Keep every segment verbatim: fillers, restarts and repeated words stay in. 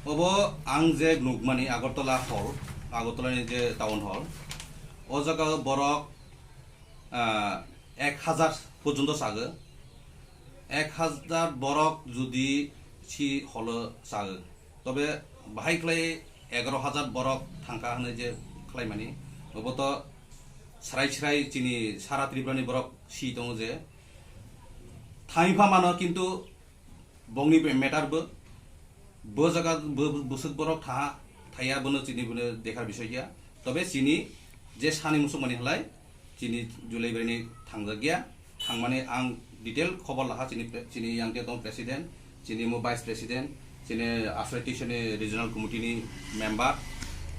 Obo ang je nukmani Agartala hall, Agartala ni je town hall, o jaga o borok, ah, ek hazar porjonto chago, ek hazar borok jodi si holo chago, tobe bahai khlai egaro hazar borok thangkha hwnwi je khlaimani, obo to srai srai chini sara Tripura ni borok si tongo je thangwi pha mano, kintu bongni matter bo, bo jaga bo bwswk borok thaha thaya bono chini bono dekhar bisoy ya. Tobe chini je sani musuk mani halai chini Julai bini thangjak ya. Thangmani ang detail khobor laha chini pre-, chini yang tong president, chini mo vice president, chini Asrai Tisani regional committee ni member.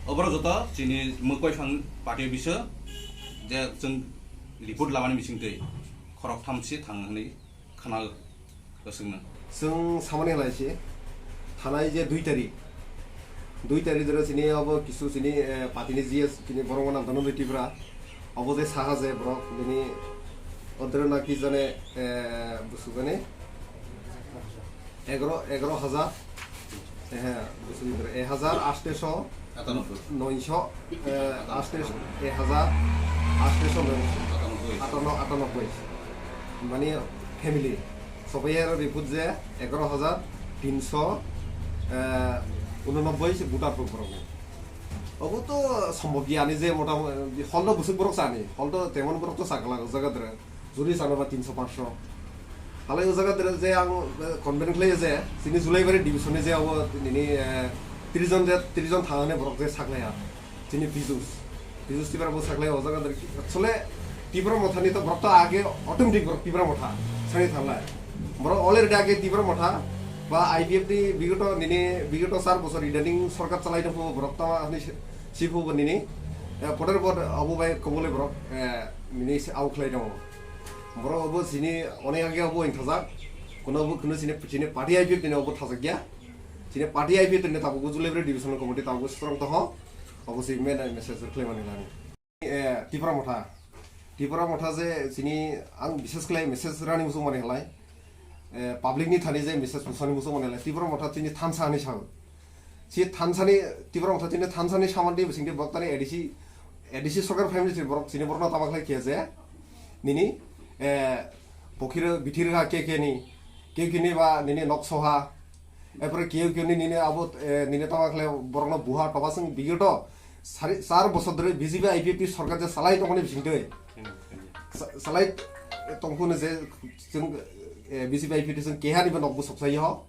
Oborok joto chini mo koi phang party biso je chwng report lamani bising twi khorok tham si thang hwnwi khna o chwngno. Chwng samani halai se, thanai je dui tarik, dui tarik doro chini abo kisu chini, eh, party ni G S chini borok mano Dhananjay Tripura, abo je saha je borok bini odro na ki jane, eh, busu jane egaro, egaro hazar, eh, busu jane ek hazar aste so Atanoboi. Noisho, eh, aste, ek hazar aste so noisho. Atanoboi. Atano-, atanoboi. Mani family. Sobai aro report je egaro hazar tinso, eh, unonoboi se voter borok ni. Obo to sombhob ya ni je mota moti hol do bwswk borok chani, hol do temon borok to chakla jaga dre. Juri chano ba tinso pansho. Halai o jaga dere je ang, eh, convene khlai je, chini Julaibari division ni je abo nini, eh, tris jon je, tris jon thangani borok je saklaiya. Chini Pijus. Pijus Tipra bo saklaiya o jaga dere. Actually, Tipra Motha ni to borok to age automatic borok Tipra Motha sani thanglai. Borok already age Tipra Motha ba I P F ni bigoto nini bigoto char bosor idani sorkar chalai tongpho borok to ani si-, sipho bo nini, eh, poder bod abo bai kobole borok, eh, nini se au khlai tongo. Borok obo chini onek age obo wng thajak. Kuno obo kuno chini, chini party I P F tini obo thajak ya. Chini party I P F tini tabuk Julaibari divisional committee tabuk strong toho. Obo si men message khlaimani lani. Eh, Tipra Motha. Tipra Motha je chini ang bises khlai message rani muchung mani halai. Eh, public ni thani je message musani muchung mani halai. Tipra Motha chini thansa ani sao. Si thansani, Tipra Motha chini thansani samandi bisingtwi borok tani A D C, A D C sorkar family chini borok, chini borokno tama khlai khe je, nini, eh, pokhiro bithir ha ke ke ni, ke ke ni ba nini nok soha, epore ke ke ni nini abo, eh, nini tama khlai borokno buha toba sing bigoto sari, char bosor dhori B J P I P F T sorkar je salai tongmani bisingtwi. Sa-, salai tongphunu je chwng, eh, B J P I P F T chwng keha ni bo nok busok sai ho.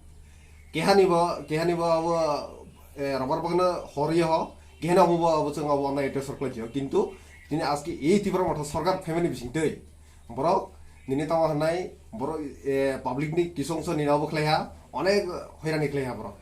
Kehani bo, kehani bo abo, eh, rubber bagno hor ye ho, kehani abo bo abo chwng abo online transfer khlai jio. Kintu tini aski ei Tipra Motha sorkar phaimani bisingtwi borok nini tamo hwnai borok, eh, public ni kisongso nini abo khlai ha, onek hoirani khlai ha borok.